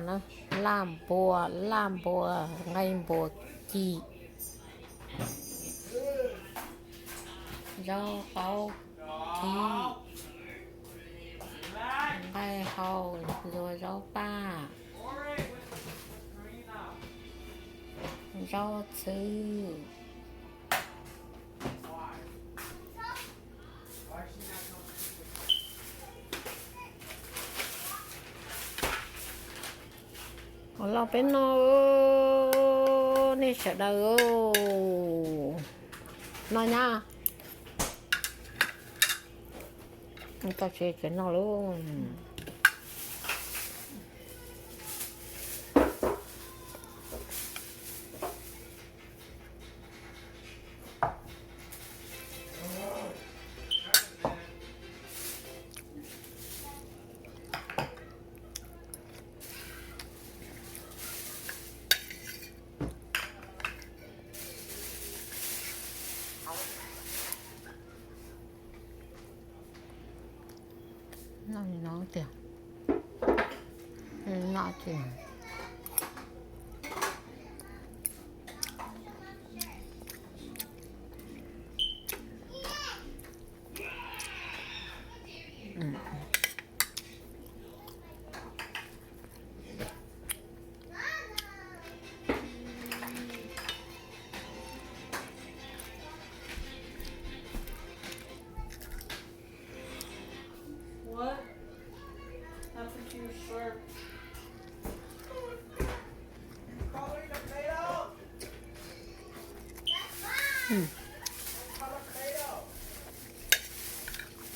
Laj npua, laj npua, nqaij npua ci, zaub qaub ci, nqaij hau, ntxuag zaub paj, zaub txhwb. Ua los peb noj, nej sawv daws noj nyab. Tau tsev tsev noj lauj. Noj li no tiag. Noj ces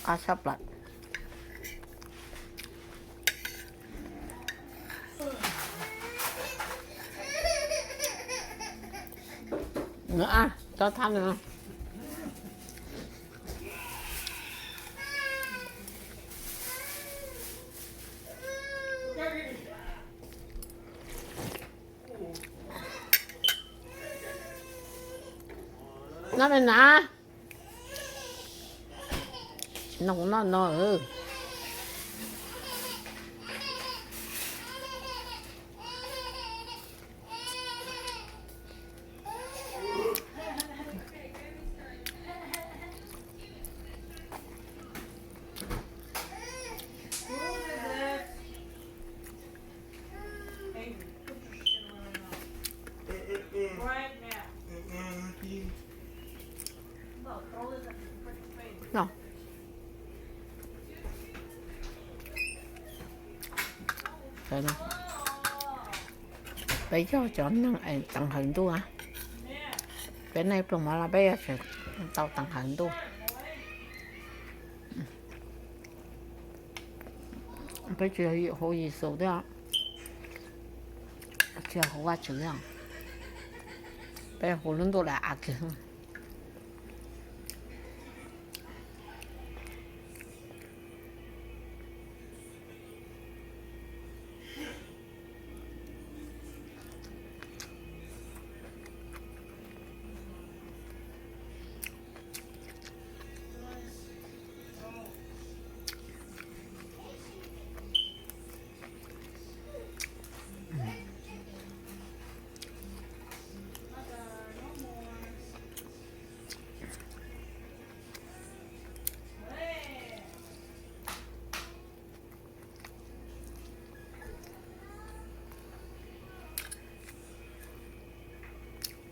Qab tshaj plaws. Tso thab nws. Noj me na. Tsis noj kuv noj no. Peb yog cov neeg teev hawm ntuj. Peb neej pluag mov los peb yuav tsum tau teev hawm ntuj. Peb tsis hu Yexus thiab, tsis hu Vajtswv thiab. Peb hu lub ntuj lawm av kiag.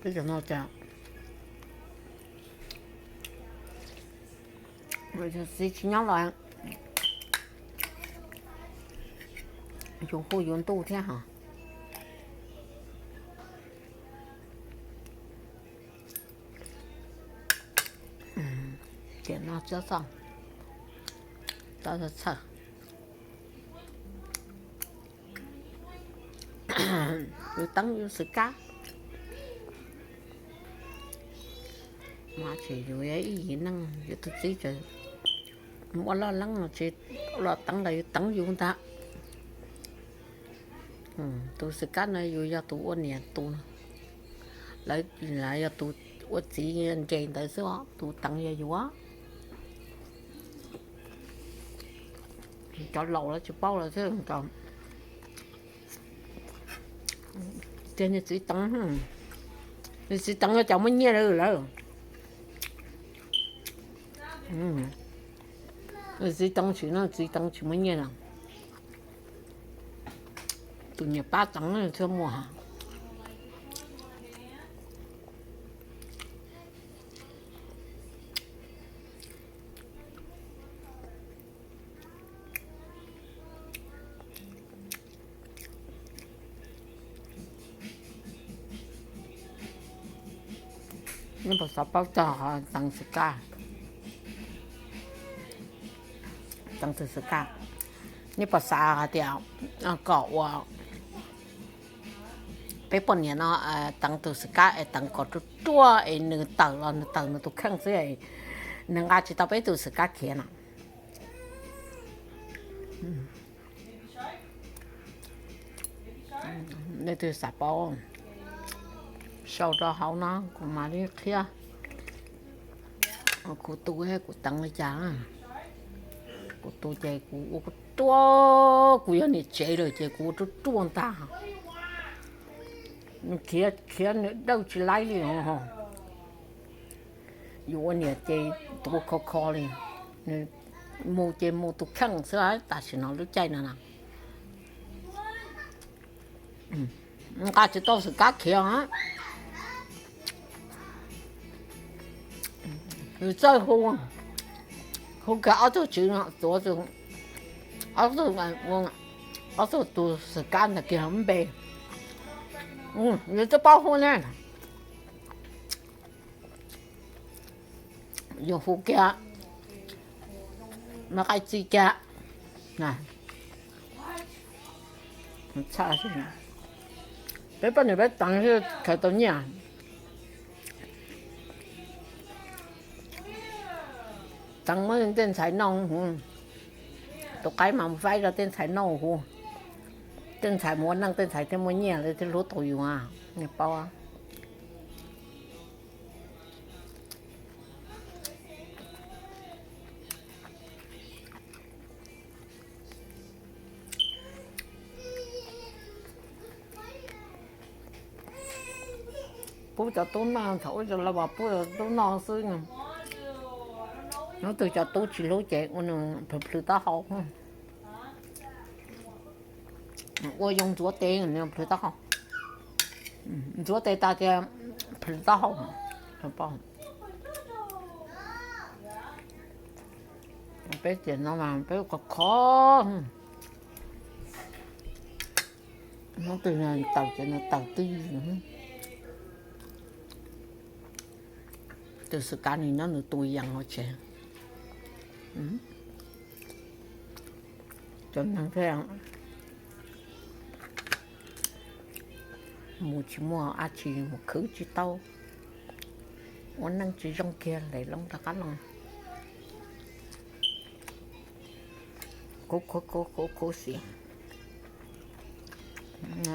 Peb cov no cas txiv tsis nyob los yus hu yus ntuj thiab hos. Tiam no txhob txhawj, txhob txhawj. Yus teev yus xwm kab. Mas tseem yus ib yim neej yus tus txiv tseem muaj loj leeb no tsis los teev los yus teev yus ntag. Tus xwm kab no yus yog tus ua niam tus, lawv yog tus ua txiv nres ntawd xwb os, tus teev yog yus. Cov laus lawv tsis paub lawv thiaj kom Niag txiv Teev, niag txiv Teev cov muaj nyiaj lawm. Niag txiv Teev tsis no, txiv Teev tsis muaj nyiaj no. Tus niam pab Teev thiaj muaj. Nej puas xav paub txog Teev xwm kab? Teev xwm kab, nej puas xav hais tias kom ua peb poj niam no, Teev tus xwm kab es Teev kom ruaj ruaj es nws tawm los nws tawm nws tus kheej xwb, nws nqa tsis tau peb tus xwm kab khiav no? Nej twg xav paub, sau rau hauv no kuv mam li qhia. Kuv tu, kuv Teev li cas, kuv tu ces kuv ua ruaj ruaj, kuv yog niam tsev lawm ces kuv ua ruaj ruaj ntag. Nws khiav khiav nws dawj tsis laib li os. Yus ua niam ces tus kho kho li, nws mus ces mus tus kheej xwb tam sim no lub caij no na. Nqa tsis tau xwm kab khiav. Yus txawj hu, hu kiag ob tug tswv no, tuav, ob tug, ob tug tus xwm kab ntawd kiag npe, yus twb paub hu ne. Yus hu kiag, muab qaij txij kiag. Peb poj niam peb Teev thiaj khaws tau nyiaj. Teev muab tej ntxhais noj huv, tus qaib mas mus faib rau tej ntxhais noj huv. Tej ntxhais mus ua neej tej ntxhais thiaj muaj nyiaj lawv thiaj hlub tau yus, nej paub. Pub cov tub noj, thaum ub cov laus mas pub cov tub noj xwb. Hnub twg cov tub tsis hlub ces ua nws plhws plhws taub hau, ua zoo ntxuav tes, plhws taub hau, ntxuav tes tas tias plhws taub hau. Peb tiam no mas peb khov kho, hnub twg tawm ces nws tawm twj ywm. Tus xwm kab nim no nws tu yees hauv tsev, cov neeg thiaj mus tsis muaj dab tsi, mus khwv tsis tau, ua neej tsis zoo kiag, lem loo rov qab los. Khuv khuv khuv khuv xiam.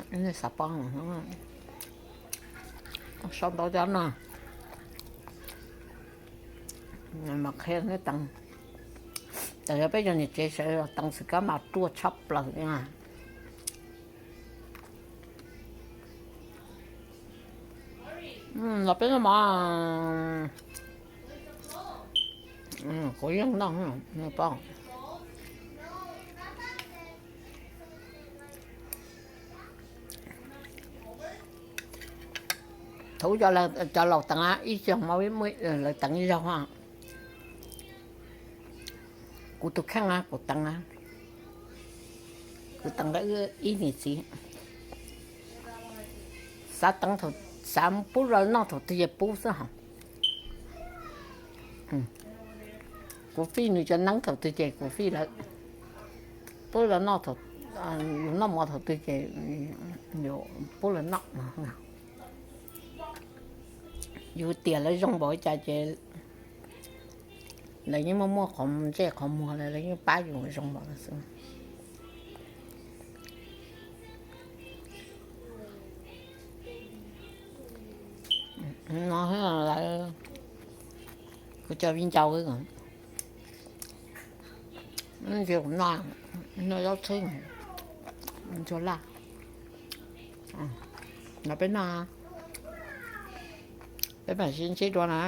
Nej xav paub, sau ntau cov no mas qhia nej Teev. Txawm yog peb cov niam tsev sawv los Teev xwm kab mas ruaj tshaj plaws li. Los peb noj mov, kuv yeej noj, nej paub. Thaum ub cov laus Teev ib xyoos mas lawv Teev ib zaug. Kuv tus kheej kuv Teev, kuv Teev lawv ib niam txiv. Xav Teev, xav pub lawv noj thaum twg ces pub xwb hos. Kuv fij nws cov neeb thaum twg ces kuv fij lawv, pub lawv noj, yus noj mov thaum twg ces yus pub lawv noj. Yus tiam lawv zoo npaum li cas ces lawv yeej muaj muaj qhov ntsej qhov muag, lawv yeej pab yus zoo npaum no xwb. No, lawv, kuv cov viv ncaus, no zaub txhwb, ntsuag laj, Peb noj, peb mam sib ntsib dua na.